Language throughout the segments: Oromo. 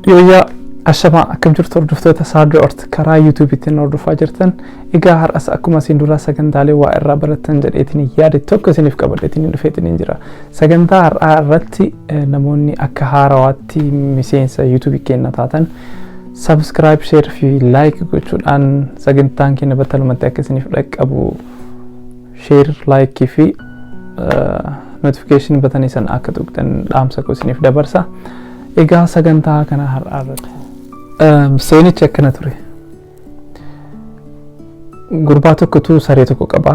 Yooyyaa, ashamaa, akkam jirtu hordoftoota Saadoo Art karaa YouTubeiitiin hordofaa jirtan? Egaa har'as akkuma isin duraa sagantaalee waa irraa barattan jedheetiin yaade tokko isiniif qabadheetiin dhufeetiin jira. Sagantaa har'aa irratti namoonni akka haarawaatti miseensa YouTubeii keenya taatan subscribe, share fi like gochuudhaan sagantaan keenya battalumatti akka isiniif dhaqqabu share, likeii fi notification buttonii sana akka tuqxan dhaamsa koo isiniif dabarsa. Egaa sagantaa kana har'aa irratti seenichi akkana ture. Gurbaa tokkotu saree tokko qaba.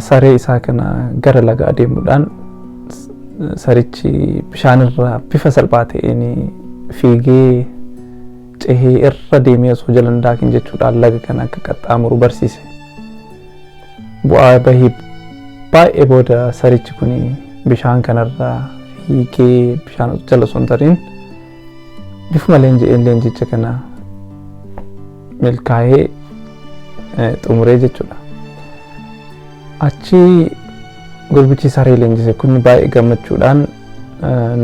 Saree isaa kana gara lagaa deemuudhaan sarichi bishaanirra bifa salphaa ta'een fiigee cehee irra deemee osoo jala hin daakin jechuudhaan laga kana akka qaxxaamuru barsiise. Bu'aa bahii baay'ee booda sarichi kun bishaan kanarra fiigee bishaan jala osoo hin tarin bifuma leenji'een leenjicha kana milkaa'ee xumuree jechuudha. Achi gurbichi saree leenjise kun baay'ee gammachuudhaan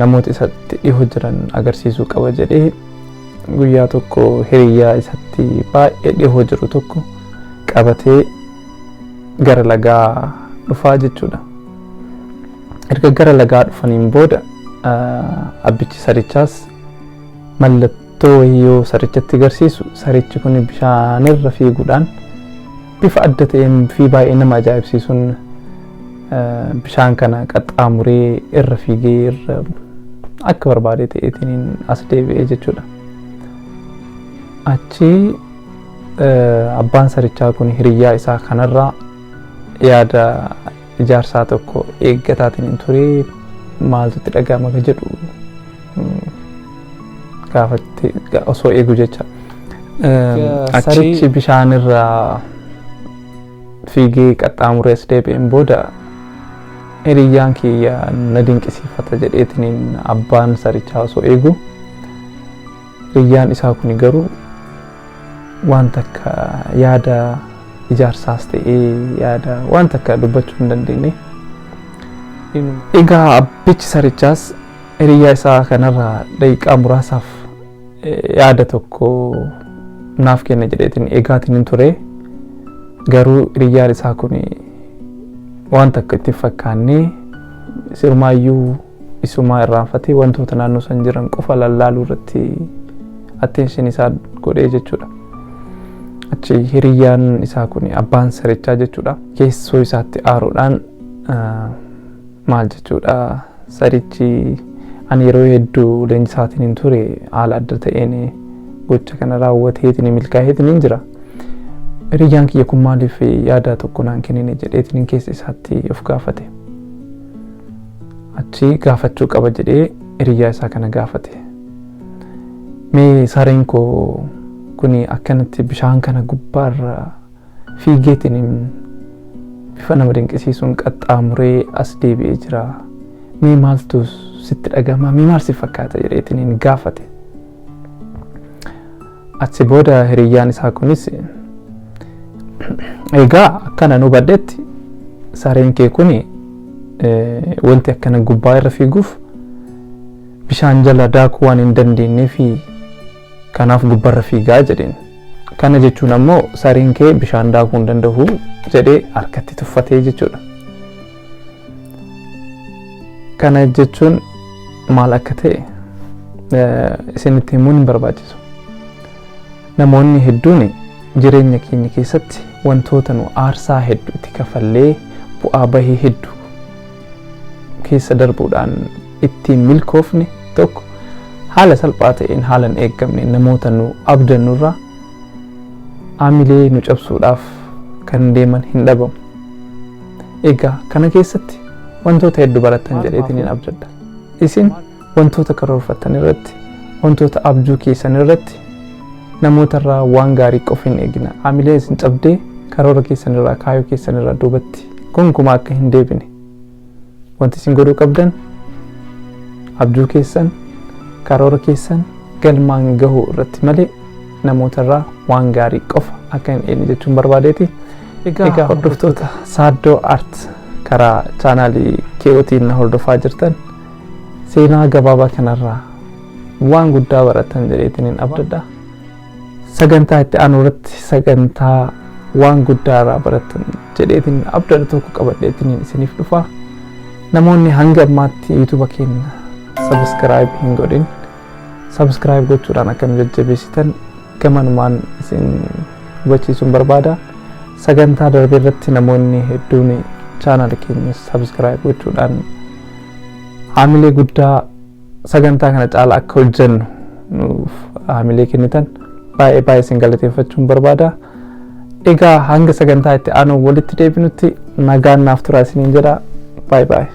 namoota isatti dhihoo jiran agarsiisuu qaba jedhee guyyaa tokko hiriyyaa isatti baay'ee dhihoo jiru tokko qabatee gara lagaa dhufaa jechuudha. Erga gara lagaa dhufaniin booda abbichi sarichaas mallattoo wayii yoo sarichatti agarsiisu, sarichi kun bishaanirra fiiguudhaan bifa adda ta'een fi baay'ee nama ajaa'ibsiisuun bishaan kana qaxxaamuree irra fiigee irra akka barbaade ta'eetiin as deebi'ee jechuudha. Achi abbaan sarichaa kun hiriyyaa isaa kanarraa yaada ijaarsaa tokko eeggataatiin hin ture. Maaltu itti dhaga'ama ka jedhu gaafatti osoo eegu jecha. Sarichi bishaan irraa fiigee qaxxaamuree as deebi'een booda hiriyyaan kiyya na dinqisiifata jedheetiin abbaan sarichaa osoo eegu, hiriyyaan isaa kun garuu waan takka yaada ijaarsaas ta'ee yaada waan takka dubbachuu hin dandeenye. Egaa abbichi sarichaas hiriyyaa isaa kanarraa daqiiqaa muraasaaf yaada tokko naaf kenna jedheetiin eegaatiin hin ture. Garuu hiriyyaan isaa kun waan takka itti fakkaannee sirmaayyuu isumaa irraanfatee wantoota naannoo san jiran qofa lallaaluu irratti attention isaa godhee jechuudha. Achi hiriyyaan isaa kun, abbaan sarichaa jechuudha, keessoo isaatti aaruudhaan maal jechuudha, sarichi ani yeroo hedduu leenjisaatiin hin ture haala adda ta'een gocha kana raawwateetiin milkaa'eetiin hin jira. Hiriyyaan kiyya kun maaliif yaada tokko naan kennine jedheetiin keessa isaatti of gaafate. Achi gaafachuu qaba jedhee hiriyyaa isaa kana gaafate. Mee sareen koo kuni akkanatti bishaan kana gubbaarra fiigeetiin bifa nama dinqisiisuun qaxxaamuree as deebi'ee jira. Mee maaltu sitti dhagama? Mee maal si fakkaata jedheetiin gaafate. Achi booda hiriyyaan isaa kunis, egaa akkana nu hubadhetti sareen kee kuni wanti akkana gubbaa irra fiiguuf bishaan jala daakuu waan hin dandeenyee fi kanaaf gubbaarra fiigaa jedheen. Kana jechuun ammoo sareen kee bishaan daakuu hin danda'u jedhee harkatti tuffatee jechuudha. Kana jechuun maal akka ta'e isinitti himuun hin barbaachisu. Namoonni hedduun jireenya keenya keessatti wantoota nu aarsaa hedduu itti kafallee bu'aa bahii hedduu keessa darbuudhaan ittiin milkoofne tokko haala salphaa ta'een haala hin eeggamne namoota nu abdannurraa haamilee nu cabsuudhaaf kan deeman hin dhabamu. Egaa kana keessatti wantoota hedduu barattan jedheetiin hin abdadha. Isin wantoota karoorfattan irratti, wantoota abjuu keessan irratti namoota irraa waan gaarii qofa hin eegina. Haamilee isin cabdee karoora keessan irraa, kaayyoo keessan irraa duubatti gonkumaa akka hin deebine wanti isin godhuu qabdan abjuu keessan, karoora keessan galmaan gahuu irratti malee namoota irraa waan gaarii qofa akka hin eegne jechuun barbaadeeti. Egaa hordoftoota Saaddoo Art karaa chaanaalii keewotiin na hordofaa jirtan, seenaa gabaabaa kanarraa Waan guddaa baratan jedheetiin abdadha. Sagantaa itti aanu irratti sagantaa waan guddaa irraa baratan jedheetiin abdadha tokko qabadheetiin isiniif dhufa. Namoonni hanga ammaatti YouTube keenya subscribe hin godhin, subscribe gochuudhaan akka nu jajjabeessitan gamanumaan isin hubachiisuun barbaada. Sagantaa darbe irratti namoonni hedduun channel keenya subscribe gochuudhaan haamilee guddaa sagantaa kana caala akka hojjennu nuuf haamilee kennitan, baay'ee baay'ee isin galateeffachuun barbaada. Egaa hanga sagantaa itti aanu walitti deebinutti nagaan naaf turaa isiniin jedha. Baay'ee baay'ee.